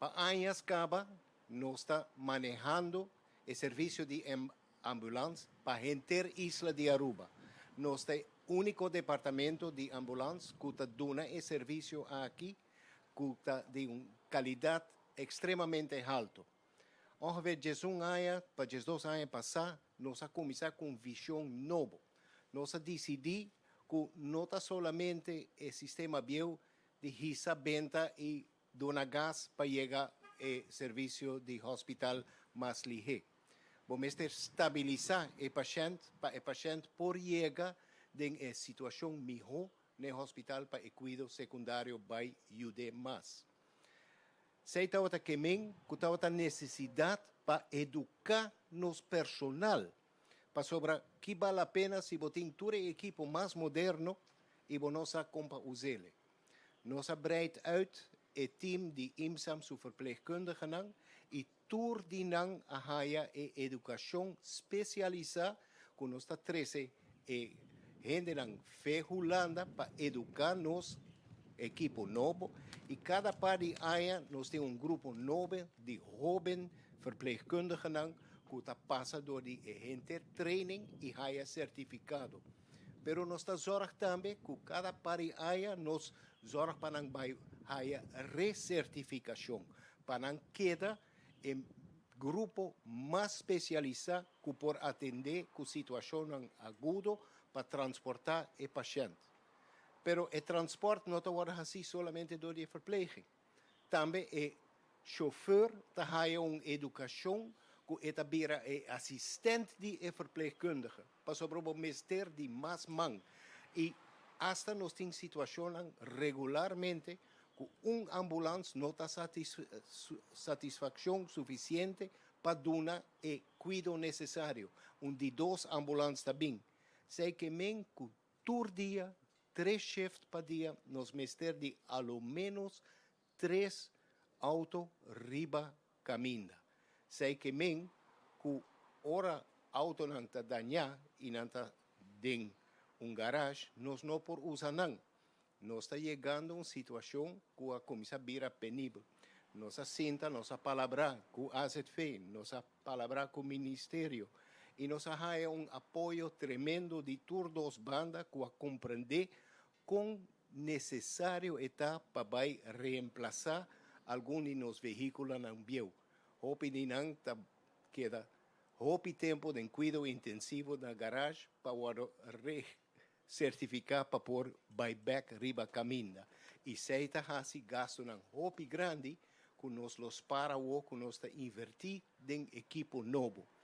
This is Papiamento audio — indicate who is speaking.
Speaker 1: Pa añas caba, nos ta manehando e servicio di ambulance pa henter isla di Aruba. Nos ta unico departamento di ambulance cu ta duna e servicio aki, cu ta di un calidad extremamente halto. Ongeveer 11 aña pa 12 aña pasa, nos a cuminsa cu un vision nobo. Nos a dicidi cu no ta solamente e sistema bieu di hisa, benta y duna gas pa yega e servicio di hospital mas lihe. Bo mester stabilisa e pashent pa e pashent por yega den e situacion miho na hospital pa e cuido secundario bay yuda mas. Esey tabata kemen cu tabata necesidad pa educa nos personal pasobra ki bal la pena si bo tin tur ekipo mas moderno y bo no sa con pa us'e. Nos a breid uit e team di IMSAM su verpleegkundigen y tur di nan a haya e educacion specialisa cu nos ta trece e hendenan for Hulanda pa educa nos ekipo nobo y cada par di aña nos tin un grupo nobo di hoben verpleegkundigen cu ta pasa door di henter training y haya certificado. Pero nos ta zorg tambe cu cada par di aña nos zorg pa nan bay haya recertificacion, pa nan keda e grupo mas specialisa cu por atende cu situacion agudo pa transporta e pashent. Pero e transporte no ta asina solamente door di verpleging. Tambe e chauffeur ta haya un educacion cu e ta bira e assistent di e verpleegkundige. Pasobra bo mester di mas man. Y hasta nos tin situacion regularmente cu un ambulance no ta satisfaccion suficiente pa duna e cuido necesario. Un di dos ambulance ta bin. Esey kemen cu tur dia, tres shift pa dia, nos mester di al menos tres auto riba caminda. Esey kemen cu ora auto nan ta daña y nan ta den un garage, nos no por usa nan. Nos ta yegando un situacion cu a cuminsa bira penibel. Nos a sinta, nos a palabra cu AZV, nos a palabra cu ministerio y nos a haya un apoyo tremendo di tur dos banda cu a comprende con necesario ta pa bay reemplasa algun di nos vehiculonan bieu. Hopi di nan ta keda hopi tempo den cuido intensivo na garage pa recertifica pa por bay back riba caminda. Y esey ta hasi gastonan hopi grandi cu nos lo spaar, cu nos ta inverti den ekipo nobo.